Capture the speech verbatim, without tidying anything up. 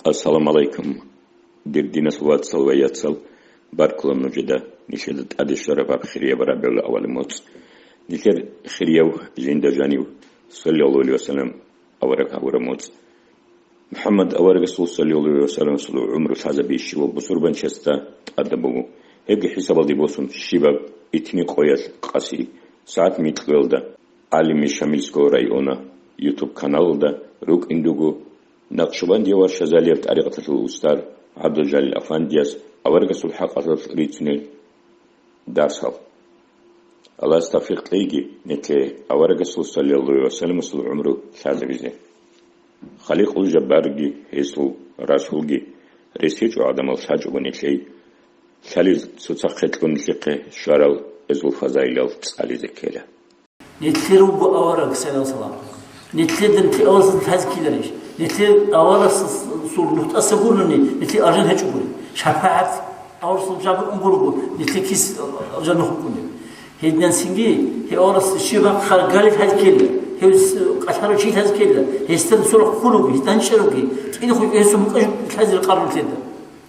Ассаламу алейкум, дир динасул вацал ва яцал, баркула нужеда, нилъеда тӀаде щвараб гьаб хирияб РабигӀул авалил моцӀ. Нилъер хирияв, жинда жанив, саллаллагьу гӀалайгьи ва саллам, авараг гьавураб моцӀ. МухӀаммад аварагасул, саллаллагьу гӀалайгьи ва саллам, гӀумру лъазаби щивав бусурбанчиясда тӀадаб буго. Гьебги хӀисабалде босун, щибаб итни къоялъ къаси сагӀат микьгоялда, ГӀалимли Шамилского района YouTube каналалда рукӀин руго Накъшбандия ва Шазалияб тӀарикъаталъул устар ГӀабдулжалил афандияс аварагасул хӀакъалъулъ рицунел дарсал. Аллагьас тавфикъ кьейги нилъее аварагасул, саллаллагьу гӀалайгьи ва салламасул, гӀумру лъазабизе. Халикъул Жаббарги гьесул Расулги рес гьечӀо гӀадамал лъачӀого нилъее, лъалел цоцахъе кьун нилъехъе щварал эзул фазаилал цӀализе ккела. Нилъер вуго авараг, саллаллагьу гӀалайгьи ва саллам. Нилъеда нилъер аварагасда лъазе ккеларищ? Нилъер аварагасул нухтӀаса гурони, нилъер алжан гьечӀогури. ШапагӀат аварагасул жаб унгурого, нилъер кис алжан нух букӀуни. Гьединан цинги, гьев аварагасда щиб бахъ гьаргали лъазе ккела, гьев с-, кӀалъарав чи лъазе ккела, гьесда нусурахъ хьулуги, гьесда гьанчӀаруги, кӀиго хутӀ гьесул мукӀа лъазе рекъараб нилъеда.